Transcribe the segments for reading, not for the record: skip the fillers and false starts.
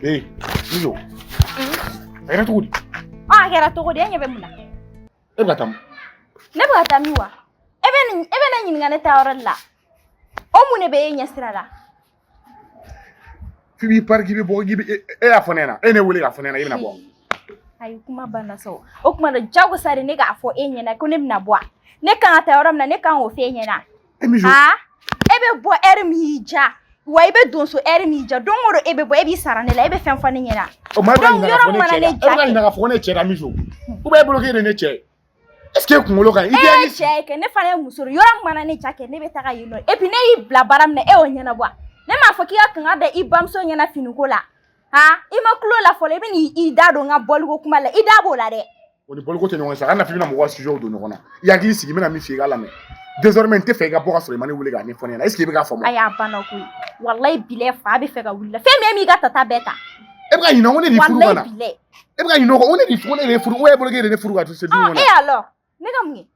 Ee, Mijo. A kɛra cogo di? Ɔ, a kɛra cogo di? E ɲɛ bɛ mun na? E bɛ ka taa min? Ne bɛ ka taa min wa? E bɛ ne ɲininka ne taa yɔrɔ de la. O mun de bɛ e ɲɛ sira la? F'i b'i pari k'i bɛ bɔ, k'i bɛ e y'a fɔ ne ɲɛna, e ne wele k'a fɔ ne ɲɛna, i bɛna bɔ. Ayi, kuma banna sa o. O kuma na, jagosa de ne k'a fɔ e ɲɛna ko ne bɛna bɔ a. Ne kan ka taa yɔrɔ min na, ne kan k'o f'e ɲɛna. E Mijo. Aa, e bɛ bɔ ɛri min y'i diya, wa i bɛ don so ɛri min y'i diya. Don o don e bɛ bɔ, e b'i sara ne la, e bɛ fɛn fɔ ne ɲɛna. O ma, e bɛ ka Donc, ɲininka k'a yɔrɔ fɔ ne mana cɛ ne la. E bɛ ka ja ɲininka k'a fɔ ko ne cɛ la, Mijo. Ou bien e bolo k'e de ye ne cɛ ye? Est ce que e kunkolo ka ɲi? I E tɛ ye hakili cɛ ye kɛ, ne fana ye muso de ye. Yɔrɔ min mana ne ja kɛ, ne bɛ taga yen nɔ. Et puis ne y'i bila baara min na, e y'o ɲɛnabɔ wa? Ne m'a fɔ k'i ka kanga da i bamuso ɲɛna finiko la. Han, i ma tulo la fɔlɔ, i bɛ n'i da don n ka bɔliko kuma la, i da b'o la dɛ. O ni bɔliko tɛ ɲɔgɔn ye sa. Kana f'i bɛna mɔgɔw ka sujet don ɲɔgɔn na. I hakili sigi, n bɛna min f'i ye, i k'a lamɛn. Désormais, n tɛ fɛ i ka bɔ ka sɔrɔ i ma ne wele k'a ɲɛfɔ ne ɲɛna. Est ce que i bɛ k'a faamu? Ayi, a banna koyi. Walayi bilayi, fa bɛ fɛ ka wuli la. Fɛn min e m'i ka tata bɛɛ ta. E bɛ ka ɲinɛ ko ne de furu ka Walayi na. bilayi. E bɛ ka ɲinɛ o kɔ ko ne de ko ne de furu, ou e bolo k'e de ne furu ka se du Ɔ, kɔnɔ? e alors, ne ka mun kɛ?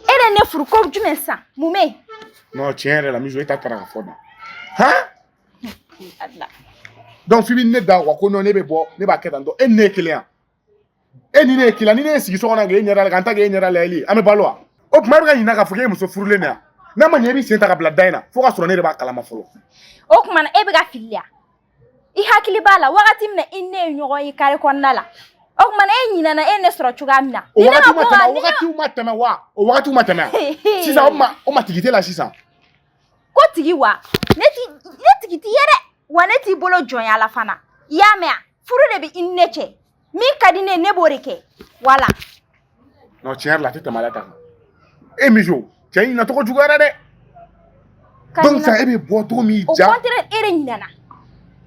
E de ye ne furu ko jumɛn sisan? Mun bɛ yen? Non, tiɲɛ yɛrɛ la, Mijo, e ta taara ka fɔ dan. Han? Ala. Donc f'i bɛ ne da wa ko non, ne bɛ bɔ, ne b'a kɛ tan tɔ. E ni ne ye kelen yan. E ni ne ye kelen, ni ne ye sigi so kɔnɔ k'e ɲɛda la, k'an ta k'e ɲɛda layɛli, an bɛ balo wa? O tuma e bɛ ka ɲinɛ k'a fɔ k'e ye muso furulen de ye wa? N'a ma ɲɛ, e b'i sen ta ka bila da in na fo ka sɔrɔ ne de b'a kalama fɔlɔ. O tuma na, e bɛ ka fili ya. I hakili b'a la wagati min na i ne ye ɲɔgɔn ye kare kɔnɔna la. O tuma na, e ɲinɛna e ye ne sɔrɔ cogoya min na. O Ni ne wagati ma ma bɔ tɛmɛ, ka o wagatiw ma tɛmɛ wa? O wagatiw ma tɛmɛ wa? Sisan o ma tigi t'e la sisan. Ko tigi wa? Ne tigi t'i ye dɛ. Wa ne t'i bolo jɔnya la fana. I y'a mɛn wa? Furu de bɛ i ni ne cɛ. Min ka di ne ye, ne b'o de kɛ. Wala. Non, tiɲɛ yɛrɛ la, a tɛ tɛmɛ ala ta kan. E Mijo, cɛ in ɲinɛ tɔgɔ juguyara dɛ. Ka Donc ɲinɛ- sisan e bɛ bɔ cogo min Au ja. contraire, e de ɲinɛna.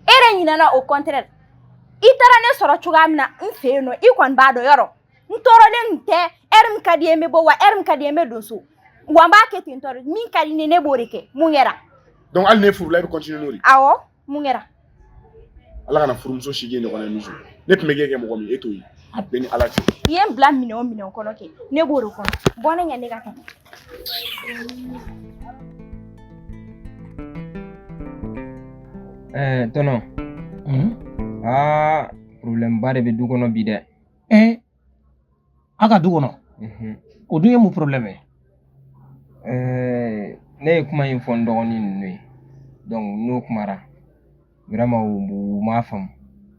E de ɲinɛna, au contraire. I taara ne sɔrɔ cogoya min na n fɛ yen nɔ, i kɔni b'a dɔn yɔrɔ. N tɔɔrɔlen tun tɛ, ɛri min ka di ye n bɛ bɔ, wa ɛri min ka di ye n bɛ don so. Wa n b'a kɛ ten tɔ de, min ka di ne ye, ne b'o de kɛ. Mun kɛra? Donc hali ne furula, e bɛ continuer n'o de ye. Awɔ, mun kɛra? Ala kana furumuso si k'e ɲɔgɔn na, Mijo. Ne tun bɛ k'e kɛ mɔgɔ min ye, e t'o ye. A bɛɛ ni Ala cɛ. I ye n bila minɛn o minɛn kɔnɔ kɛ, ne b'o de kɔnɔ. Bɔ ne ɲɛ, ne ka tɛmɛ. Ɛɛ tɔnɔ. Aa, problème ba de bɛ du kɔnɔ bi dɛ. Eh, a ka du kɔnɔ? O dun ye mun problème ye? Ɛɛ, ne ye kuma in fɔ n dɔgɔnin ninnu ye. Donc n'o kumara, vraiment u m'a faamu.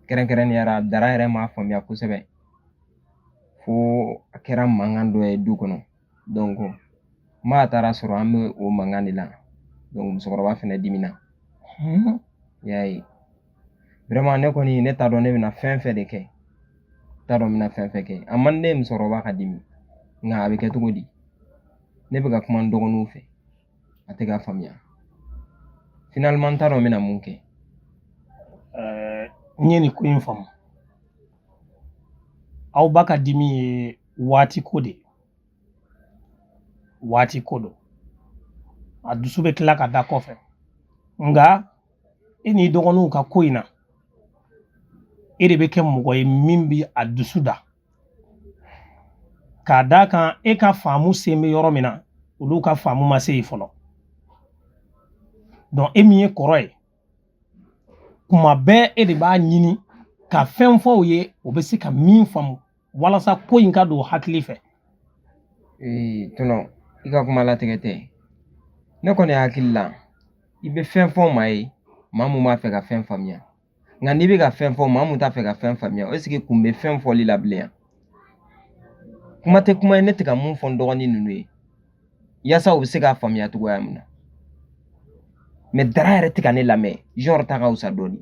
Kɛrɛnkɛrɛnnenya la, Dara yɛrɛ m'a faamuya kosɛbɛ. Fo a kɛra mankan dɔ ye du kɔnɔ. Donc maa taara sɔrɔ an bɛ o mankan de la. Donc musokɔrɔba fɛnɛ dimina. I y'a ye. Vraiment ne kɔni, ne t'a dɔn ne bɛna fɛn fɛn de kɛ. T'a dɔn n bɛna fɛn fɛn kɛ. A man di ne ye musokɔrɔba ka dimi. Nka a bɛ kɛ cogo di? Ne bɛ ka kuma n dɔgɔninw fɛ. A tɛ ka faamuya. Finalement n t'a dɔn n bɛna mun kɛ. Ɛɛ, n ye nin ko in faamu. Aw ba ka dimi ye waati ko de ye. Waati ko don. A dusu bɛ tila ka da kɔfɛ. Nka e n'i dɔgɔninw ka ko in na, e de bɛ kɛ mɔgɔ ye min bɛ a dusu da. K'a d'a kan e ka faamu sen bɛ yɔrɔ min na, olu ka faamu ma se yen fɔlɔ. Donc e min ye kɔrɔ ye, kuma bɛɛ e de b'a ɲini ka fɛn fɔ u ye, o bɛ se ka min faamu walasa ko in ka don hakili fɛ. Ee tɔnɔ, i ka kuma latigɛ tɛ. Ne kɔni hakili la, i bɛ fɛn fɔ maa ye, maa mun b'a fɛ ka fɛn faamuya. Nka n'i bɛ ka fɛn fɔ maa mun t'a fɛ ka fɛn faamuya, est ce que kun bɛ fɛn fɔli la bilen yan? Kuma tɛ kuma ye, ne tɛ ka mun fɔ n dɔgɔnin ninnu ye, yaasa u bɛ se k'a faamuya cogoya min na. Mais Dara yɛrɛ tɛ ka ne lamɛn, genre ta ka fisa dɔɔni.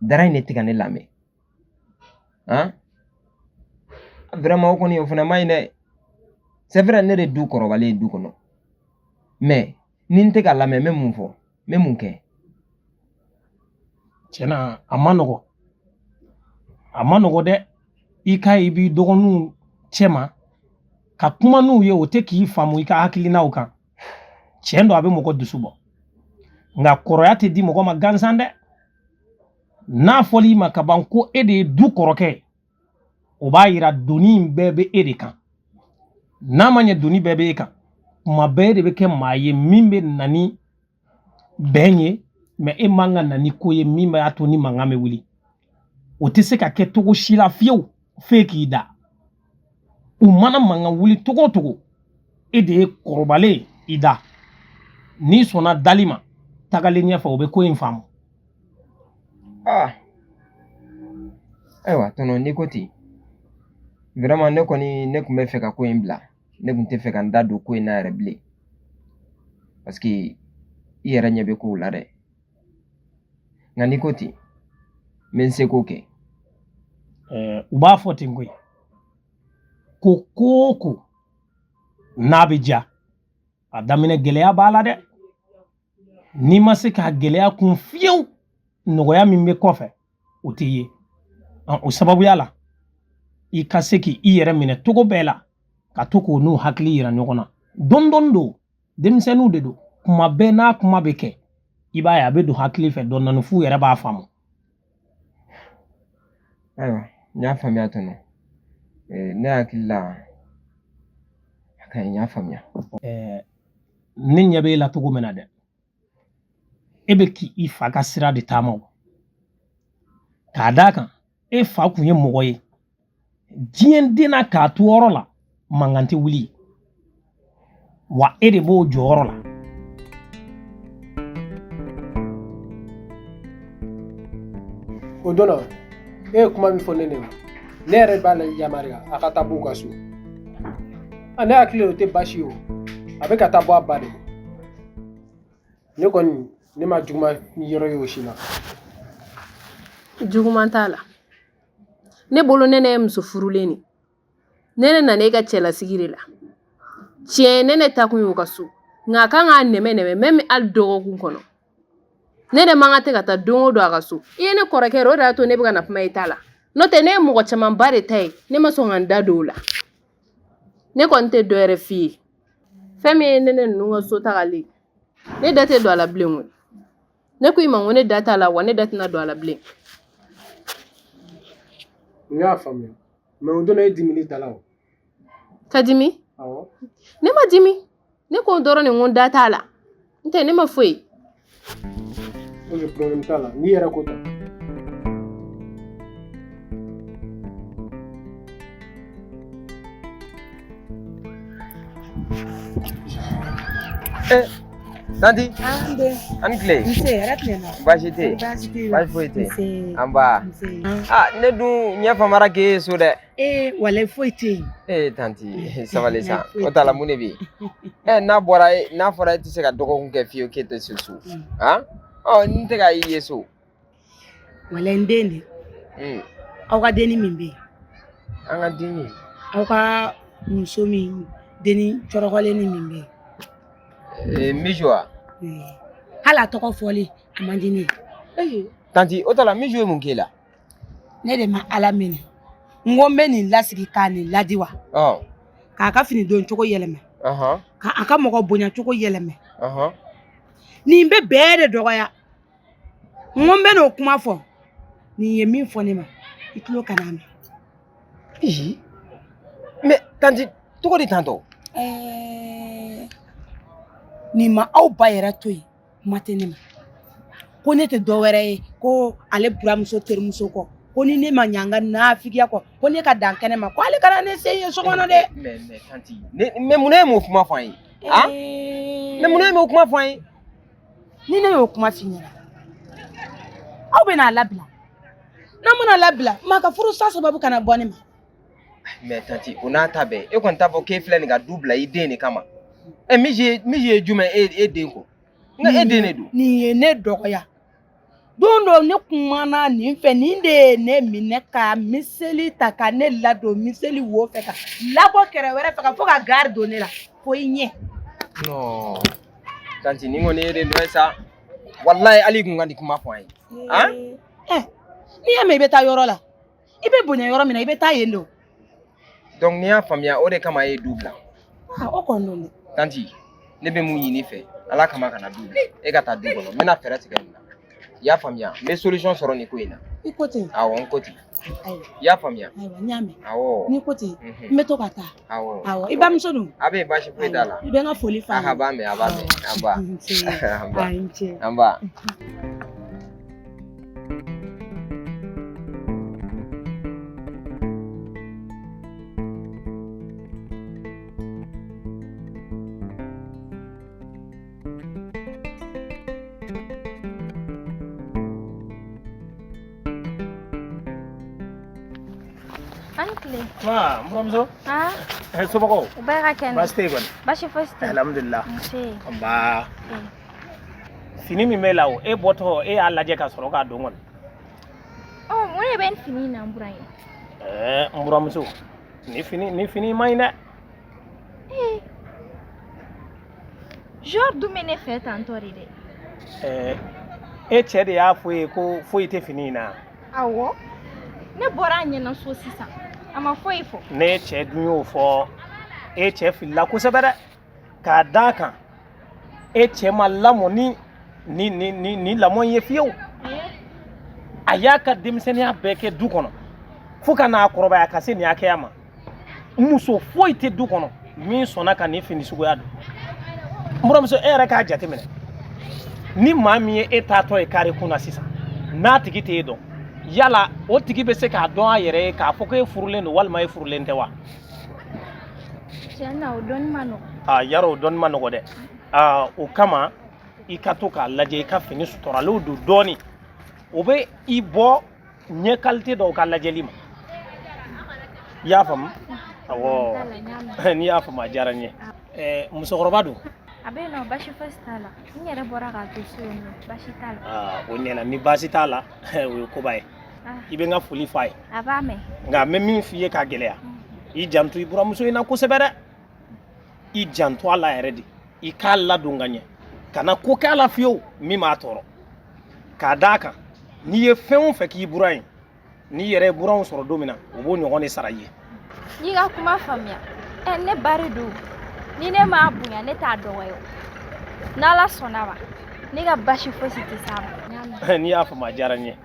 Dara in de tɛ ka ne lamɛn. Han? Vraiment o kɔni o fana man ɲi dɛ. C'est vrai, ne de du kɔrɔbalen ye du kɔnɔ. Mais ni n tɛ ka lamɛn, n bɛ mun fɔ? N bɛ mun kɛ? Tiɲɛna, a ma nɔgɔ. A ma nɔgɔ dɛ. I k'a ye i b'i dɔgɔninw cɛma ka kuma n'u ye, o tɛ k'i faamu i ka hakilinaw kan. Tiɲɛ don, a bɛ mɔgɔ dusu bɔ. Nka kɔrɔya tɛ di mɔgɔ ma gansan dɛ. N'a fɔl'i ma ka ban ko e de ye du kɔrɔkɛ ye, o b'a yira doni in bɛɛ bɛ e de kan. N'a ma ɲɛ doni bɛɛ bɛ e kan, kuma bɛɛ e de bɛ kɛ maa ye min bɛ na ni bɛn ye. Mais e man ka na ni ko ye min b'a to ni mankan bɛ wuli. O tɛ se ka kɛ cogo si la fiyewu f'e k'i da. U mana mankan wuli cogo o cogo, e de ye kɔrɔbalen i da. N'i sɔnna dali ma, tagalen ɲɛfɛ o bɛ ko in faamu. Ah, ayiwa tɔnɔ, n'i ko ten, vraiment ne kɔni ne tun bɛ fɛ ka ko in bila. Ne tun tɛ fɛ ka n da don ko in na yɛrɛ bilen, parce que i yɛrɛ ɲɛ bɛ kow la dɛ. Nka n'i ko ten, n bɛ n seko kɛ. U b'a fɔ ten koyi ko ko o ko n'a bɛ diya, a daminɛ gɛlɛya b'a la dɛ. N'i ma se k'a gɛlɛya kun fiyewu, nɔgɔya min bɛ kɔfɛ o tɛ ye. O sababuya la, i ka se k'i yɛrɛ minɛ cogo bɛɛ la ka to k'o n'u hakili yira ɲɔgɔn na dɔɔni dɔɔni. Don denmisɛnninw de don, kuma bɛɛ n'a kuma bɛ kɛ, i b'a ye a bɛ don hakili fɛ dɔɔni dɔɔni f'u yɛrɛ b'a faamu. Ayiwa, n y'a faamuya tɔnɔ. Ne hakili la a ka ɲi, n y'a faamuya. Ne ɲɛ b'e la cogo min na dɛ, e bɛ k'i fa ka sira de taama o. K'a d'a kan e fa kun ye mɔgɔ ye, diɲɛ den na k'a to yɔrɔ la, mankan tɛ wuli, wa e de b'o jɔyɔrɔ la. O don na, e ye kuma min fɔ ne ma, ne yɛrɛ b'a la yamaruya a ka taa b'u ka so. A ne hakili o tɛ baasi ye o, a bɛ ka taa bɔ a ba de. Ne kɔni ne ma juguman yɔrɔ ye o si la. Juguman t'a la. Ne bolo Nɛnɛ ye muso furulen de. Nɛnɛ nana e ka cɛlasigi de la. Tiɲɛ, Nɛnɛ ta kun y'o ka so, nka a kan k'a nɛmɛ nɛmɛ même hali dɔgɔkun kɔnɔ. Nɛnɛ man kan tɛ ka taa don o don a ka so. I ye ne kɔrɔkɛ yɛrɛ, o de y'a to ne bɛ ka na kuma i ta la. N'o tɛ, ne ye mɔgɔ camanba de ta ye, ne ma sɔn ka n da don o la. Ne kɔni tɛ dɔ wɛrɛ f'i ye. Fɛn min ye Nɛnɛ ninnu ka so tagali, ne da tɛ don a la bilen koyi. Ne ko i ma ko ne da t'a la, wa ne da tɛna don a la bilen. N y'a faamuya, mais o don e dimili da la o. Ka dimi? Awɔ. Ne ma dimi, ne ko dɔrɔn de ko n da t'a la, n tɛ ne ma foyi. Ok, problème t'a la, n'i yɛrɛ ko tan. Tanti, An den. An ni tile. Nse, hɛrɛ tilenna. Baasi tɛ yen. Baasi t'i la. Baasi foyi tɛ yen. Nse. Anba. Nse. Ah, ne dun ɲɛ famara k'e ye so dɛ. Ee, walayi foyi tɛ yen. Ee tanti, sabali sa. Foyi O t'a la, mun de bɛ yen? Ɛ, n'a bɔra e, n'a fɔra e tɛ se ka dɔgɔkun kɛ fiyewu k'e tɛ se so. Han? Ɔ, n tɛ ka i ye so. Walayi n den de. Aw ka denni min bɛ yen. An ka denni. Aw ka muso min denni cɔrɔkɔlenni min bɛ yen. Ee, Mijo wa? Hali a tɔgɔ fɔli a man di ne ye. Tanti, o t'a la, Mijo ye mun k'e la? Ne de ma Ala minɛ. N ko n bɛ nin lasigi k'a nin ladi wa. K'a ka fini don cogo yɛlɛmɛ. K'a ka mɔgɔ bonya cogo yɛlɛmɛ. Nin bɛ bɛɛ de dɔgɔya. N ko n bɛ n'o kuma fɔ. Nin ye min fɔ ne ma, i tulo kana mɛn. Ii. Mais tanti, cogo di tantɔ? Nin ma aw ba yɛrɛ to yen, kuma tɛ ne ma. Ko ne tɛ dɔ wɛrɛ ye, ko ale buramuso terimuso kɔ. Ko ni ne ma ɲɛ n ka nafigiya kɔ, ko ne ka dan kɛnɛ ma, ko ale kana ne sen ye so kɔnɔ dɛ. Mais tanti, ne, mais mun ne m'o kuma fɔ an ye? Han? Mais mun ne m'o kuma fɔ an ye? Ni ne y'o kuma f'i ɲɛna, aw bɛ n'a labila. N'a mana labila, maa ka furusa sababu kana bɔ ne ma. Mais tanti, o n'a ta bɛɛ, e kɔni t'a fɔ k'e filɛ nin ka du bila i den de kama. Ɛ, Miji ye jumɛn e den kɔ? Nka e den de don. Nin ye ne dɔgɔya. Don dɔ ne kumana nin fɛ, nin de ye ne minɛ ka miseli ta ka ne ladon miseli wo fɛ ka labɔ kɛrɛ wɛrɛ fɛ ka fo ka gari don ne la fo i ɲɛ. Non. Tanti, nin kɔni ye de nɔ ye sa. Walayi hali i kun ka nin kuma fɔ an ye. Han? N'i y'a mɛn i bɛ taa yɔrɔ la, i bɛ bonya yɔrɔ min na, i bɛ taa yen de. Donc n'i y'a faamuya, o de kama e ye du bila. Ah, o kɔni don dɛ. Tanti, ne bɛ mun ɲini fɛ, Ala kama kana du bila. E ka taa du kɔnɔ, n bɛna fɛɛrɛ tigɛ nin na. I y'a faamuya, n bɛ solution sɔrɔ nin ko in na. I ko ten. Awɔ, n ko ten. Ayiwa. I y'a faamuya? Ayiwa, n y'a mɛn. Awɔ. N'i ko ten, n bɛ to ka taa. Awɔ. Awɔ, i bamuso dun? A bɛ yen, baasi foyi t'a la. I bɛ n ka foli f'a ye. A b'a mɛn, a b'a mɛn. An ba. Nse. An ba. Ayi, n ce. An ba. An tile. Nba, n buramuso. Ah. Somɔgɔw? U bɛɛ ka kɛnɛ. Baasi tɛ yen kɔni? Baasi fosi tɛ. Alhamdulillah. Nse. Nba. Fini min b'e la o, e bɔtɔ e y'a lajɛ ka sɔrɔ k'a don kɔni. Ɔ, mun de bɛ nin fini in na n buran ye? Ɛɛ, n buramuso, nin fini man ɲi dɛ. Ee. Genre dun bɛ ne fɛ tantɔ de dɛ. Ɛɛ, e cɛ de y'a fɔ e ye ko foyi tɛ fini in na? Awɔ. Ne bɔra a ɲɛna so sisan. A ma foyi fɔ. Ne cɛ dun y'o fɔ, e cɛ filila kosɛbɛ dɛ. K'a d'a kan, e cɛ ma lamɔ ni lamɔ in ye fiyewu. A y'a ka denmisɛnninya bɛɛ kɛ du kɔnɔ fo ka n'a kɔrɔbaya ka se nin hakɛya ma. Muso foyi tɛ du kɔnɔ min sɔnna ka nin fini suguya don. N buramuso, e yɛrɛ k'a jateminɛ, ni maa min ye e taatɔ ye kare kun na sisan, n'a tigi t'e dɔn, yala o tigi bɛ se k'a dɔn a yɛrɛ ye k'a fɔ ko e furulen don walima e furulen tɛ wa? Tiɲɛ na, o dɔnni ma nɔgɔ. Aa, yarɔ o dɔnni ma nɔgɔ dɛ. Aa, o kama i ka to k'a lajɛ, i ka fini suturalenw don dɔɔni, o bɛ i bɔ ɲɛ kalite dɔw ka lajɛli ma. I y'a faamu? Awɔ, n'i y'a faamu a diyara n ye. Ɛɛ, musokɔrɔba don? A bɛ yen nɔ, baasi fosi t'a la. N yɛrɛ bɔra k'a to so yen nɔ, baasi t'a la. Aa, o ɲɛna, ni baasi t'a la, o ye koba ye. I bɛ n ka foli f'a ye. A b'a mɛn. Nka n bɛ min f'i ye k'a gɛlɛya, i janto i buramuso in na kosɛbɛ dɛ. I janto a la yɛrɛ de, i k'a ladon ka ɲɛ, kana ko k'a la fiyewu min b'a tɔɔrɔ. K'a d'a kan, n'i ye fɛn o fɛn k'i buran ye, n'i yɛrɛ ye buranw sɔrɔ don min na, o b'o ɲɔgɔn de sara i ye. N y'i ka kuma faamuya. Ɛ, ne ba de don, ni ne m'a bonya ne t'a dɔgɔya o. N'Ala sɔnna ma, ne ka baasi fosi tɛ s'a ma. N'i y'a faamu a diyara n ye.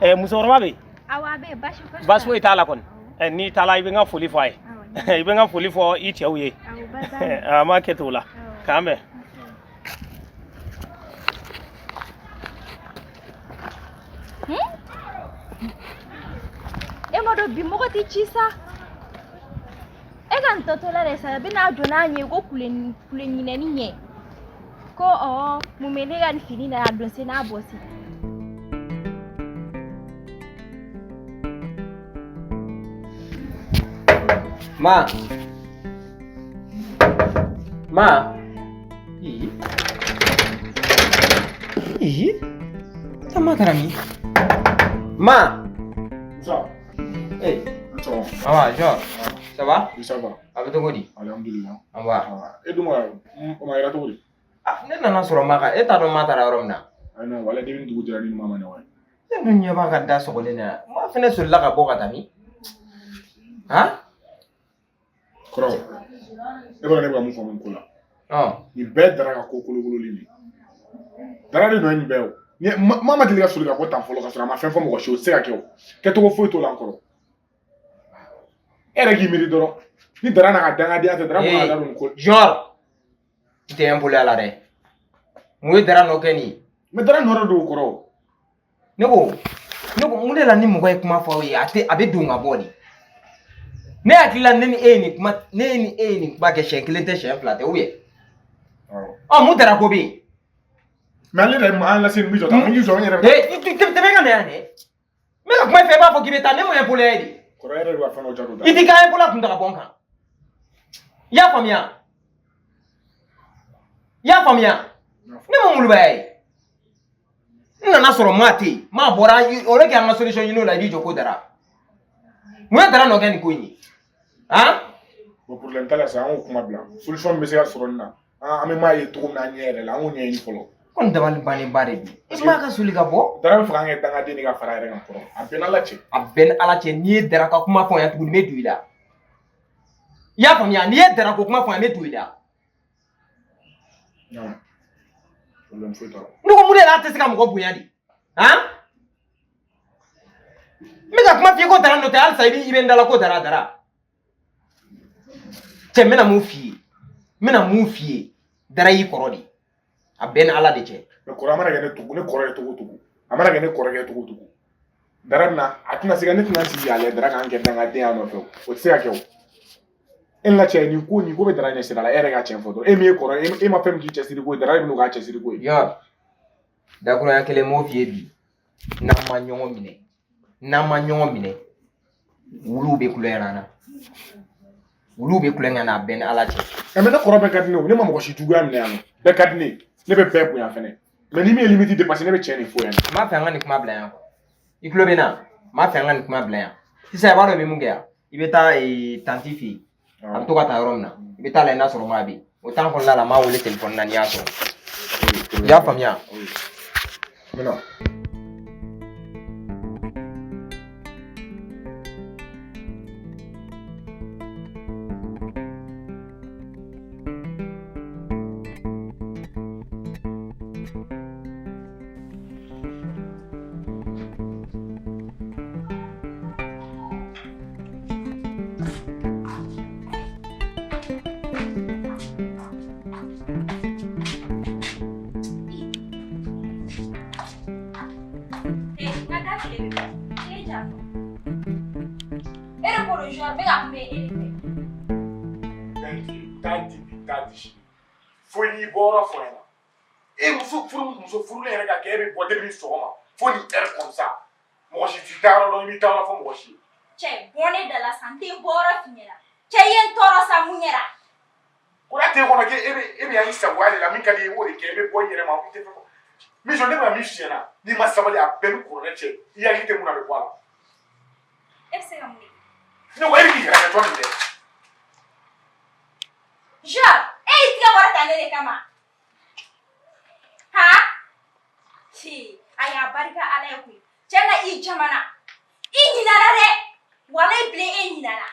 Ɛ, musokɔrɔba bɛ yen? Awɔ, a bɛ yen, baasi fosi. Baasi foyi t'a la kɔni. Ɛ, n'i taara i bɛ n ka foli fɔ a ye. I bɛ n ka foli fɔ i cɛw ye. A ma kɛ t'o la. K'an bɛn. E ma dɔn bi mɔgɔ tɛ ci sa. E ka nin tɔtɔla de sa, a bɛ n'a jɔ n'a ɲɛ ko kule ɲinɛni ɲɛ. Ko ɔ, mun bɛ ne ka nin fini na, a don se n'a bɔ se. Ma. Ma. Ih. Ih. Ta ma taara min? Ma. Musa. Eh. Ça va, Jean. Ça va? Oui, ça va. A bɛ cogo di? Alhamdulillah. An ba. E dun ma o ma yɛrɛ cogo di? Ah, ne nana sɔrɔ ma kan, e t'a dɔn ma taara yɔrɔ min na. Ayi non, wala depuis ni dugu jɛra ni ma ma ɲɔgɔn ye. Ne dun ɲɛ b'a ka da sɔgɔlen na yan. Ma fɛnɛ solila ka bɔ ka taa min? Han? Kɔrɔ, e b'a dɔn ne bɛ ka mun faamu nin ko la. Nin bɛɛ Dara ka ko kolokololen de ye. Dara de nɔ ye nin bɛɛ o. Ma ma deli ka soli ka bɔ tan fɔlɔ ka sɔrɔ a ma fɛn fɔ mɔgɔ si, o tɛ se ka kɛ o. Kɛcogo foyi t'o la n kɔrɔ. E yɛrɛ k'i miiri dɔrɔn. Ni Dara n'a ka dangadenya tɛ, Dara bɔra ka da don nin ko. Genre, i tɛ impoli a la dɛ. Mun ye Dara nɔ kɛ nin ye? Mais Dara nɔ de don o kɔrɔ. Ne ko mun de la ni mɔgɔ ye kuma fɔ aw ye, a tɛ, a bɛ don ka bɔ de. Ne hakili la ne ni e ye nin kuma, ne ni e ye nin kuma kɛ siɲɛ kelen tɛ, siɲɛ fila tɛ, ou bien? Ɔ, mun Dara ko bɛ yen? Mais ale yɛrɛ an lase nin bɛ jɔ tan, n k'i jɔ n yɛrɛ. Ee, tɛmɛ ka na yan dɛ. N bɛ ka kuma i fɛ, i b'a fɔ k'i bɛ taa, ne ma impoli ye de. Kɔrɔ yɛrɛ de b'a fɛn dɔ jadon da. I t'i ka impoli kun ta ka bɔ n kan. I y'a faamuya? I y'a faamuya? Ne ma molobaya ye. N nana sɔrɔ maa tɛ yen, maa bɔra, o de kɛ an ka solution ɲini o la, i b'i jɔ ko Dara. Mun ye Dara nɔ kɛ nin ko in ye? Han? Bon, problème t'a la sa, an k'o kuma bila. Solution min bɛ se ka sɔrɔ nin na, an bɛ maa ye cogo min na an ɲɛ yɛrɛ la, an k'o ɲɛɲini fɔlɔ. Ko dabali bannenba de bi. I m'a ka soli ka bɔ. Dara bɛ fɛ k'an kɛ dangaden de ka fara a yɛrɛ kan kɔrɔ. A bɛɛ n'Ala cɛ. A bɛɛ ni Ala cɛ, n'i ye Dara ka kuma fɔ yan tuguni, n bɛ don i la. I y'a faamuya? N'i ye Dara ko kuma fɔ yan, n bɛ don i la. Non. Problème foyi t'a la. Ne ko mun de la a tɛ se ka mɔgɔ bonya de? Han? N bɛ ka kuma f'i ye ko Dara nɔ tɛ, halisa i bɛ n da la ko Dara Dara. Cɛ, n bɛna mun f'i ye? N bɛna mun f'i ye? Dara y'i kɔrɔ de. A bɛɛ ni Ala de cɛ. Mais kɔrɔ, a mana kɛ ne kɔrɔ ye cogo o cogo, a mana kɛ ne kɔrɔkɛ cogo o cogo, Dara bɛna, a tɛna se ka, ne tɛna sigi k'a lajɛ Dara k'an kɛ dangaden y'a nɔfɛ o. O tɛ se ka kɛ o. E la cɛ, nin ko bɛ Dara ɲɛ sira la, e yɛrɛ ka tiɲɛ fɔ dɔrɔn. E min ye kɔrɔ ye, e ma fɛn min k'i cɛsiri ko ye, Dara de bɛ n'o k'a cɛsiri ko ye. Yɔrɔ, dakurunya kelen m'o f'i ye bi. N'an ma ɲɔgɔn minɛ, n'an ma ɲɔgɔn minɛ, Wuluw bɛ kulonkɛ na, wuluw bɛ kulonkɛ na, a bɛɛ ni Ala cɛ. Ɛ mais ne kɔrɔ bɛɛ ka di ne ye o, ne ma mɔgɔ si juguya minɛ yan nɔ, bɛɛ ka di ne ye, ne bɛ bɛɛ bonya fɛnɛ, mais ni min ye limite dépassé, ne bɛ tiɲɛ de fɔ yan. N b'a fɛ an ka nin kuma bila yan. I tulo bɛ n na? N b'a fɛ an ka nin kuma bila yan sisan. I b'a dɔn i bɛ mun kɛ yan? I bɛ taa tantie fɛ yen, a bɛ to ka taa yɔrɔ min na, i bɛ taa lajɛ n'a sɔrɔ maa bɛ yen. O temps kɔnɔna la, n b'a wele telefɔni na n'i y'a sɔrɔ. I y'a faamuya? N bɛ na. Fo n'i bɔra fɔ ɲɛna, e muso furu, muso furulen yɛrɛ ka kɛ, e bɛ bɔ depuis sɔgɔma fo ni heure comme ça, mɔgɔ si t'i taa yɔrɔ dɔn, i b'i taa yɔrɔ fɔ mɔgɔ si ye. Cɛ, bɔ ne da la sa, n tɛ bɔ yɔrɔ f'i ɲɛna. Cɛ, i ye n tɔɔrɔ sa, mun kɛra? Ko n'a t'e kɔnɔ k'e bɛ e bɛ yan i sagoya de la, min ka di i ye i b'o de kɛ, i bɛ bɔ i yɛrɛ ma, i tɛ fɛn fɔ. Miso, ne bɛna min f'i ɲɛna, n'i ma sabali, a bɛɛ ni kuranɛ cɛ, i hakili tɛ mun na, a bɛ bɔ a la. E bɛ se ka mun de kɛ? Ne ko e bɛ k'i yɛrɛ kɛ jɔn de dɛ? Jean, e y'i tigɛ kɔrɔta ne de kama. Ha? Ci, a y'a barika Ala ye koyi. Cɛ na i jamana. I ɲinana dɛ. Walayi bilen e ɲinana.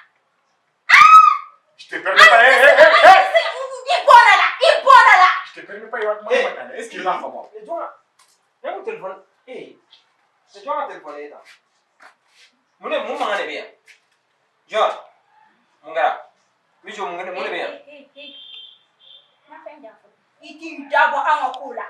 Je te permets pas, hey, hey, hey, hey. I bɔra la, i bɔra la. Je te permets pas, i b'a kuma ma tan dɛ. Est-ce que i b'a faamu? Jɔn ne ko téléphone, ee, jɔn ka téléphone ye tan? Mun de, mun mankan de bɛ yan? Jɔn, mun kɛra? Mijo, mun de bɛ yan? I t'i da bɔ an ka ko la.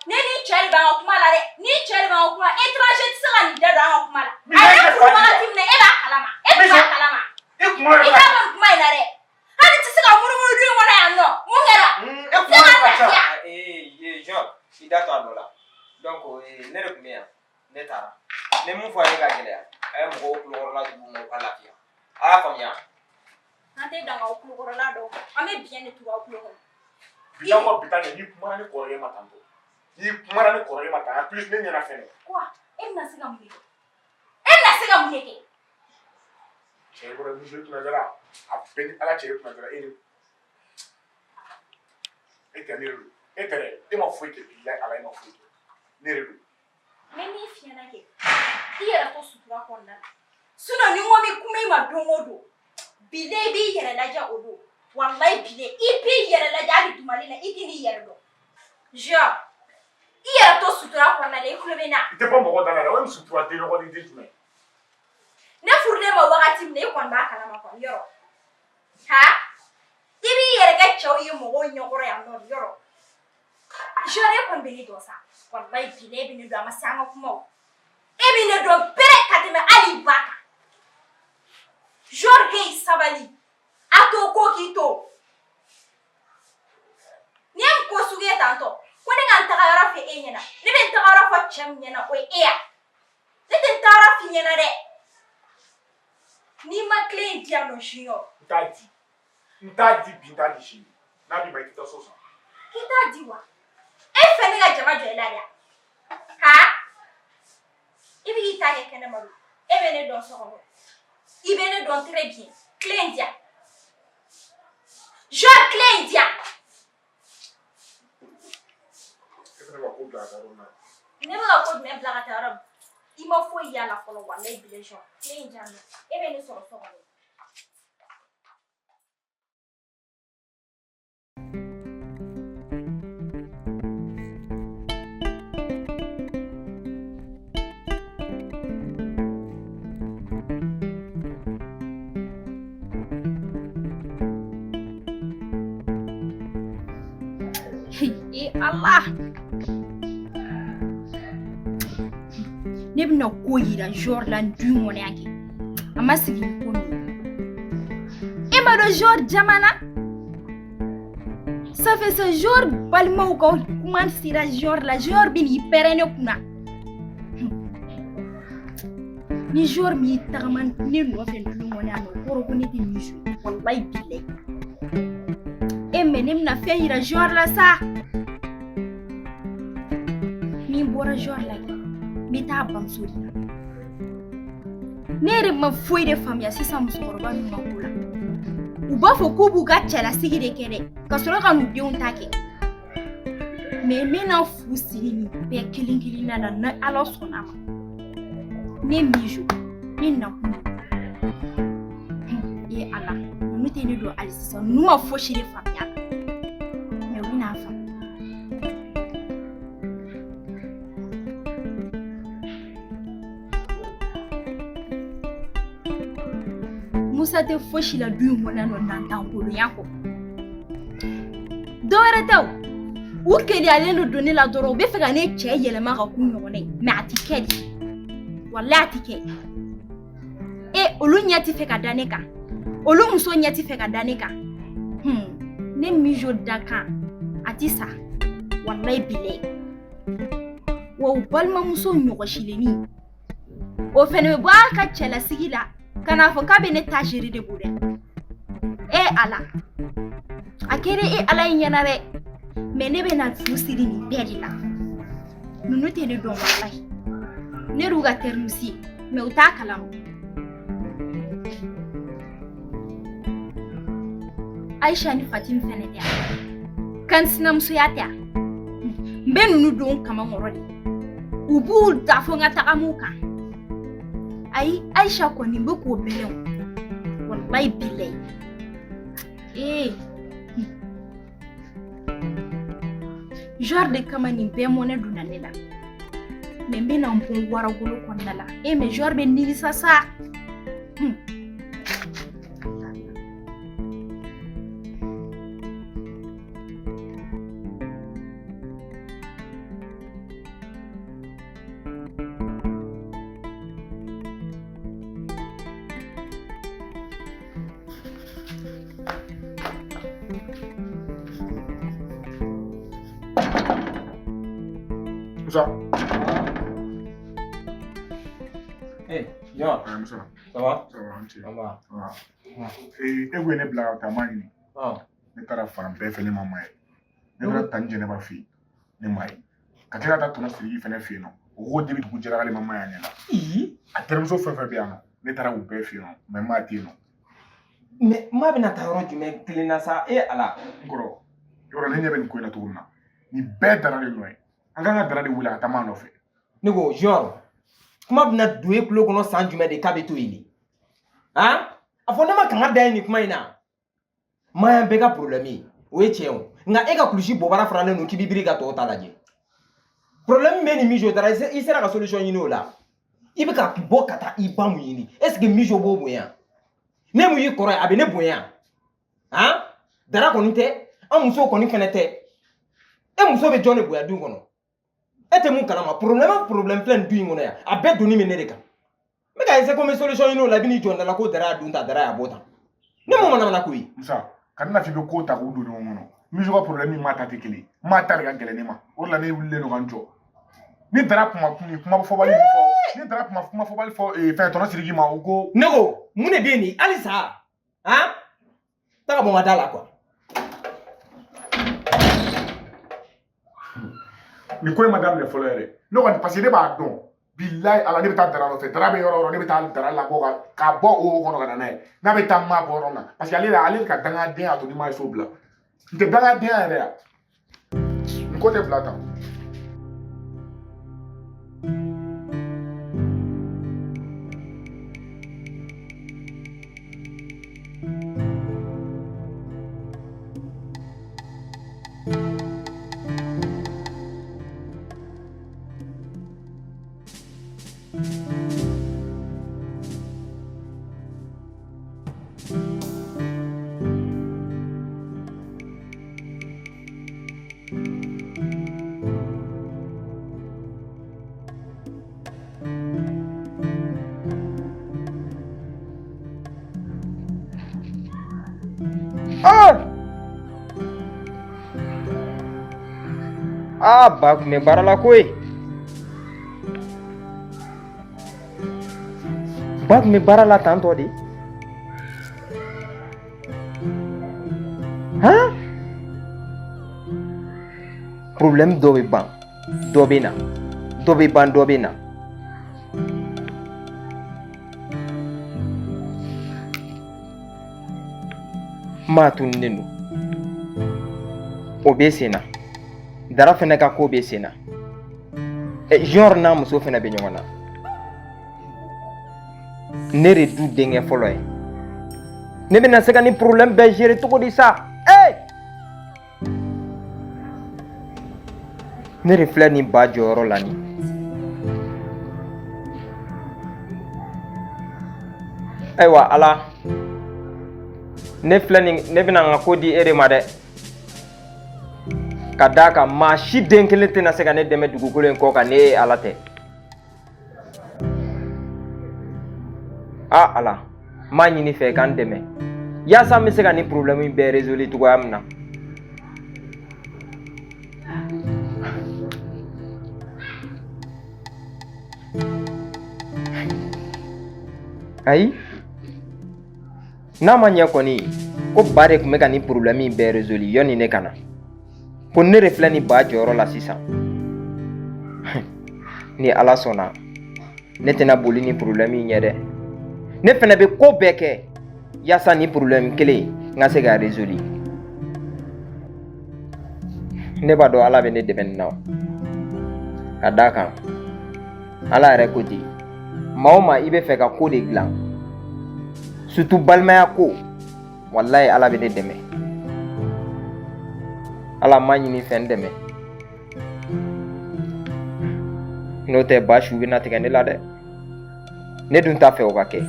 Ne ni cɛ de b'an ka kuma la dɛ. Ni cɛ de b'an ka kuma la, étranger tɛ se ka nin da don an ka kuma la. A ye furu wagati min na, e b'a kalama. E tun b'a kalama. E kunkolo I t'a dɔn nin kuma in na dɛ. Hali tɛ se ka munumunu du in kɔnɔ yan nɔ. Mun kɛra? E kunkolo ka ca. Ee, Jean, i da to a dɔ la. Donc ne de tun bɛ yan, ne taara. Ni mun fɔ a ye ka gɛlɛya, a ye mɔgɔw tulokɔrɔla d'u ma u ka lafiya. A y'a faamuya? An tɛ dan k'aw tulokɔrɔla dɔw ma. An bɛ biɲɛ de turu aw tulo kɔnɔ. Bi taa kɔ, bi taa ɲɛ, n'i kumana ne kɔrɔkɛ ma tantɔ. N'i kumana ne kɔrɔkɛ ma tan, en plus ne ɲɛna fɛnɛ. Quoi? E bɛna se ka mun de kɛ? E bɛna se ka mun de kɛ? Cɛ, i bɔra muso, i kunna jara. A bɛɛ ni Ala cɛ, i kunna jara e ni. E tɛ ne de don. E tɛ dɛ. E ma foyi kɛ bilahi Ala, e ma foyi kɛ. Ne de don. N bɛ min f'i ɲɛna kɛ, i yɛrɛ to sutura kɔnɔna na. Sinon ni n ko n bɛ kuma i ma don o don, bile i b'i yɛrɛ lajɛ o don. Walayi bile i b'i yɛrɛ lajɛ hali dumani na, i tɛ n'i yɛrɛ dɔn. Jean, i yɛrɛ to sutura kɔnɔna la, i tulo bɛ n na. I tɛ bɔ mɔgɔ da la dɛ, o ye sutura den nɔgɔ ni den jumɛn ye? Ne furulen ma wagati min na, i kɔni b'a kalama kɔni yɔrɔ. Ha? I b'i yɛrɛ kɛ cɛw ye mɔgɔw ɲɛkɔrɔ yan nɔ yɔrɔ. Jean, e kɔni bɛ ne dɔn sa. Walayi bile e bɛ ne dɔn, a ma se an ka kuma o. E bɛ ne dɔn bere ka tɛmɛ hali i ba kan. Jean, k'e sabali. A to ko k'i to. Ni ye nin ko sugu ye tantɔ, ko ne ka n taga yɔrɔ fɛ e ɲɛna. Ne bɛ n taga yɔrɔ fɔ cɛ min ɲɛna, o ye e ya. Ne tɛ n taga yɔrɔ f'i ɲɛna dɛ. N'i ma clé in di yan nɔ Junior. N t'a di. N t'a di bi, n t'a di sini. N'a b'i ma, i tɛ taa so san. K'i t'a di wa? E fɛ ne ka jama jɔ i la de wa? Ha? I bɛ k'i ta kɛ kɛnɛma don. E bɛ ne dɔn so kɔnɔ. I bɛ ne dɔn très bien. Clé in di yan. Jean, clé in di yan. E fana bɛ ka ko bila ka taa yɔrɔ min na. Ne bɛ ka ko jumɛn bila ka taa yɔrɔ min? I ma foyi y'a la fɔlɔ, walayi bilahi Jean. Clé in di yan nɔ. E bɛ ne sɔrɔ so kɔnɔ. E Ala, ne bɛna ko yira Jor la nin du in kɔnɔ yan kɛ. A ma sigi ni ko min ye. E ma dɔn Jor jamana? Ça fait ce Jor balimaw ka kuma sera Jor la. Jor bɛ n'i pɛrɛn ne kunna. Ni jour min y'i tagama ne nɔfɛ du in kɔnɔ yan nɔ, o kɔrɔ ko ne tɛ Mijo ye. Walayi bilayi. E mais ne bɛna fɛn yira jour la sa. Ni n bɔra jour la kɛ, n bɛ taa bamuso de la. Ne yɛrɛ ma foyi de faamuya sisan musokɔrɔba ninnu ka ko la. U b'a fɔ k'u b'u ka cɛlasigi de kɛ dɛ, ka sɔrɔ ka n'u denw ta kɛ. Mais n bɛna fu siri nin bɛɛ kelen kelenna la ni Ala sɔnna a ma. Ne Mijo, ne nakun don. E Ala, ninnu tɛ ne dɔn hali sisan, ninnu ma fosi de faamuya. Mais u bɛna a faamu. Musa tɛ fosi la du in kɔnɔ yan nɔ nantankolonya kɔ. Dɔ wɛrɛ tɛ o, u keleyalen don ne la dɔrɔn, u bɛ fɛ ka ne cɛ yɛlɛma ka k'u ɲɔgɔnna ye, mais a ti kɛ de. Walayi a ti kɛ. E olu ɲɛ ti fɛ ka da ne kan, olu muso ɲɛ ti fɛ ka da ne kan. Ne Mijo dakan a ti sa, walayi bilayi. Wa u balimamuso ɲɔgɔsilennin, o fɛnɛ bɛ bɔ a ka cɛlasigi la ka n'a fɔ k'a bɛ ne ta gérer de bolo dɛ. E Ala, a kɛra e Ala ye ɲɛna dɛ, mais ne bɛna fu siri nin bɛɛ de la. Ninnu tɛ ne dɔn walayi. Ne y'u ka terimuso ye, mais u t'a kalama. Aisha ni Fatim fɛnɛ tɛ yan, kan sinamusoya tɛ yan. N bɛ ninnu don kaman kɔrɔ de, u b'u da fo n ka taga m'u kan. Ayi, Aisha kɔni n bɛ k'o bɛlɛn o, walayi bilayi. Ee, genre de kama nin bɛɛ mɔnɛ donna ne la. Mais n bɛna n bɔ waragolo kɔnɔna la. E mais genre bɛ nimisa sa. Musa. Hey, Jean. Ouais, Musa. Ça va? Ça va, ça va. Ça va. E ko ye ne bila ka taa maa ɲini. Ne taara fan bɛɛ fɛ, ne ma maa ye. Ne taara Tani Jɛnɛba fɛ yen, ne ma ye. Ka tila ka taa Tɔnɔ Sidiki fɛnɛ fɛ yen nɔ. O ko depuis dugu jɛra k'ale ma maa ye a ɲɛ la. A terimuso fɛn fɛn bɛ yan nɔ, ne taara u bɛɛ fɛ yen nɔ, mais maa tɛ yen nɔ. Mais maa bɛna taa yɔrɔ jumɛn kelen na sa? E Ala. N kɔrɔ, yɔrɔ ne ɲɛ bɛ nin ko in na cogo min na, nin bɛɛ Dara de nɔ ye. An kan ka Dara de wele a ka taa maa nɔfɛ. Ne ko genre, kuma bɛna don e tulo kɔnɔ san jumɛn de k'a bɛ to yen de? Han? A fɔ ne ma kanga da ye nin kuma in na. Maa y'an bɛɛ ka problème ye, o ye tiɲɛ ye o. Nka e ka kulusi bɔbara faralen don k'i b'i biri ka tɔw ta lajɛ. Problème bɛ nin Mijo Dara, i sera ka solution ɲini o la. I bɛ ka bɔ ka taa i ba mun ɲini. Est ce que Mijo b'o bonya? Ne mun y'i kɔrɔ ye, a bɛ ne bonya. Han? Dara kɔni tɛ, an musow kɔni fɛnɛ tɛ. E muso bɛ jɔn de bonya du kɔnɔ? E tɛ mun kalama, problème filɛ nin du in kɔnɔ yan, a bɛɛ donni bɛ ne de kan. N bɛ ka essayer ko n bɛ solution ɲini o la, i bɛ n'i jɔ n da la ko Dara y'a dun tan, Dara y'a bɔ tan. Ne m'o manamana ko ye. Musa, ka na f'i bɛ ko ta k'u don ɲɔgɔn kɔnɔ. Mijo ka problème ni maa ta tɛ kelen ye. Maa ta de ka gɛlɛn ne ma. O de la ne wulilen don ka n jɔ. Ni Dara kuma kuma fɔbali fɔ, ni Dara kuma fɔbali fɔ fɛn Tɔnɔ Sidiki ma, o ko. Ne ko mun de bɛ yen nin halisa? Han? Taa ka bɔ n ka da la quoi. Nin ko in ma daminɛ fɔlɔ yɛrɛ. Ne kɔni parce que ne b'a dɔn. Bilayi Ala, ne bɛ taa Dara nɔfɛ. Dara bɛ yɔrɔ o yɔrɔ, ne bɛ taa Dara labɔ ka bɔ o kɔnɔ ka na n'a ye. N'a bɛ taa maa bɔ yɔrɔ min na. Parce que ale ka dangadenya y'a to ni maa ye so bila. N tɛ dangadenya yɛrɛ ya. Nin ko tɛ bila tan. Ah, ba kun bɛ baara la koyi. Ba tun bɛ baara la tantɔ de. Han, problème dɔ bɛ ban, dɔ bɛ na, dɔ bɛ ban, dɔ bɛ na. Maa tununnen don, o bɛ sen na. Dara fɛnɛ ka ko bɛ sen na. Junior n'a muso fɛnɛ bɛ ɲɔgɔn na. Ne de du denkɛ fɔlɔ ye, ne bɛna se ka nin problème bɛɛ gérer cogo di sa? Ee, ne de filɛ nin ba jɔyɔrɔ la nin. Ayiwa Ala, ne filɛ nin, ne bɛna n ka ko di e de ma dɛ, ka d'a kan maa si den kelen tɛna se ka ne dɛmɛ dugukolo in kɔ kan, ne ye Ala tɛ. A Ala, n b'a ɲini fɛ ka n dɛmɛ yaasa n bɛ se ka nin problème in bɛɛ résoudre cogoya min na. Ayi, n'a ma ɲɛ kɔni ko ba de tun bɛ ka nin problème in bɛɛ résoudre yanni ne ka na, ko ne de filɛ nin ba jɔyɔrɔ la sisan, ni Ala sɔnna, ne tɛna boli nin problème in ɲɛ dɛ. Ne fɛnɛ bɛ ko bɛɛ kɛ yaasa nin problème kelen n ka se k'a résoudre. Ne b'a dɔn Ala bɛ ne dɛmɛ nin na, ka d'a kan Ala yɛrɛ ko ten, maa o maa i bɛ fɛ ka ko de dilan, surtout balimaya ko, walayi Ala bɛ ne dɛmɛ. Ala, n b'a ɲini fɛ, n dɛmɛ, n'o tɛ ba su bɛna tigɛ ne la dɛ. Ne dun t'a fɛ o ka kɛ.